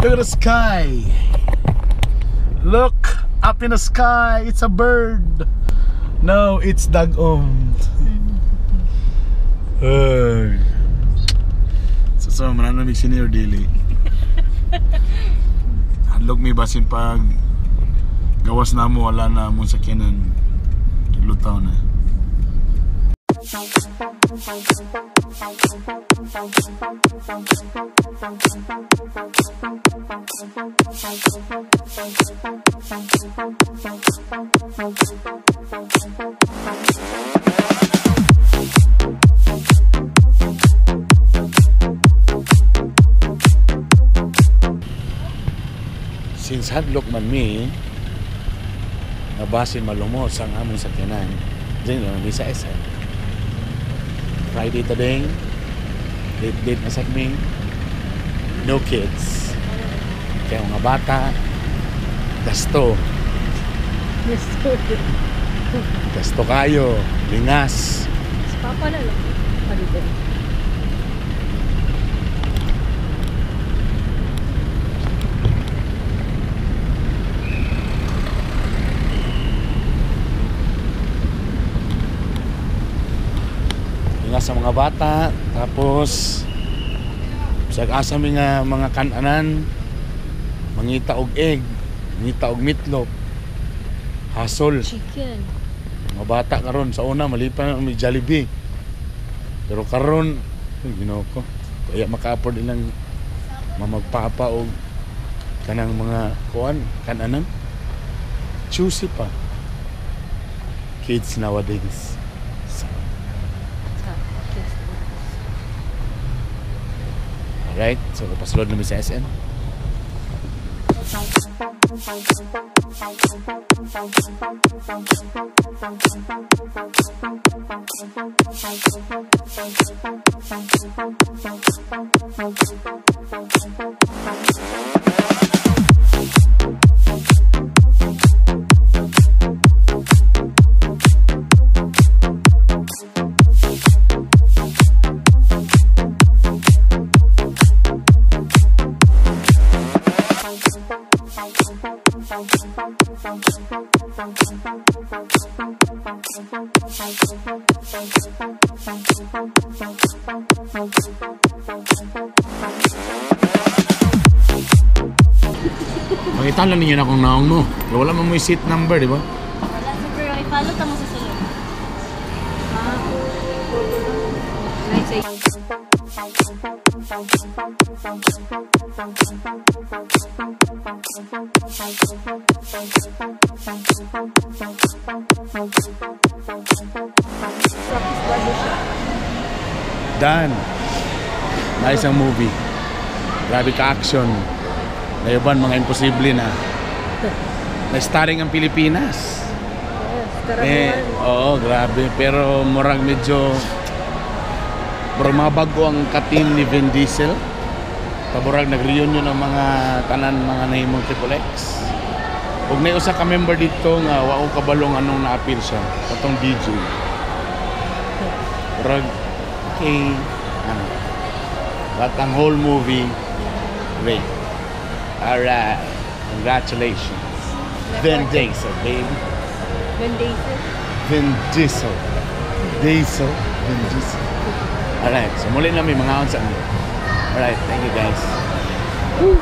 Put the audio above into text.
Look at the sky. Look up in the sky. It's a bird. No, it's dagom. Ay. So, mananamig senior dili. Hadlok mi basin pag gawas na mo, wala na mo sakyanan. Lutaw na. Since hadlok man mi, nabasin malumos ang among sakyanan. Diyan lang mi sa SM. Friday today, date na sa mi. No kids. Kaya mga bata, gasto. Gasto kayo, lingas. Si Papa na lang. Palitan. Lingas sa mga bata, tapos sa asa mi nga mga kananan, mangita og egg, mangita og meatloaf, hasol. Chicken. Mga bata karon sa una malipan na may Jollibee. Pero karon, Ginoo ko, kaya maka-afford ilang mamagpapa og kanang mga kuan kananan. Choosy pa. Kids nowadays. Alright, so pasulod na mi sa SM. Makita lang ninyo na kung naong mo. Pero wala man mo yung seat number, di ba? Wala sa pero i-follow ta mo sa sulod. Ah. Done. Nice ang movie. Grabe ka action. Nayuban mga imposible na. Na-starring ang Pilipinas. Yes, eh, oo, grabe. Pero murag medyo murag mga bago ang ka-team ni Vin Diesel. Taburag nag-reunion ang mga tanan mga nahimong Triple X. Ug may usa ka member dito nga wa ko kabalong anong na-appeal siya. Katong DJ. Murag okay. Ano. But ang whole movie, great. Alright. Congratulations. Vin Diesel, baby. Vin Diesel. Vin Diesel. Diesel. Vin Diesel. Alright. So muli na may mga sa amin. Alright. Thank you guys. Woo!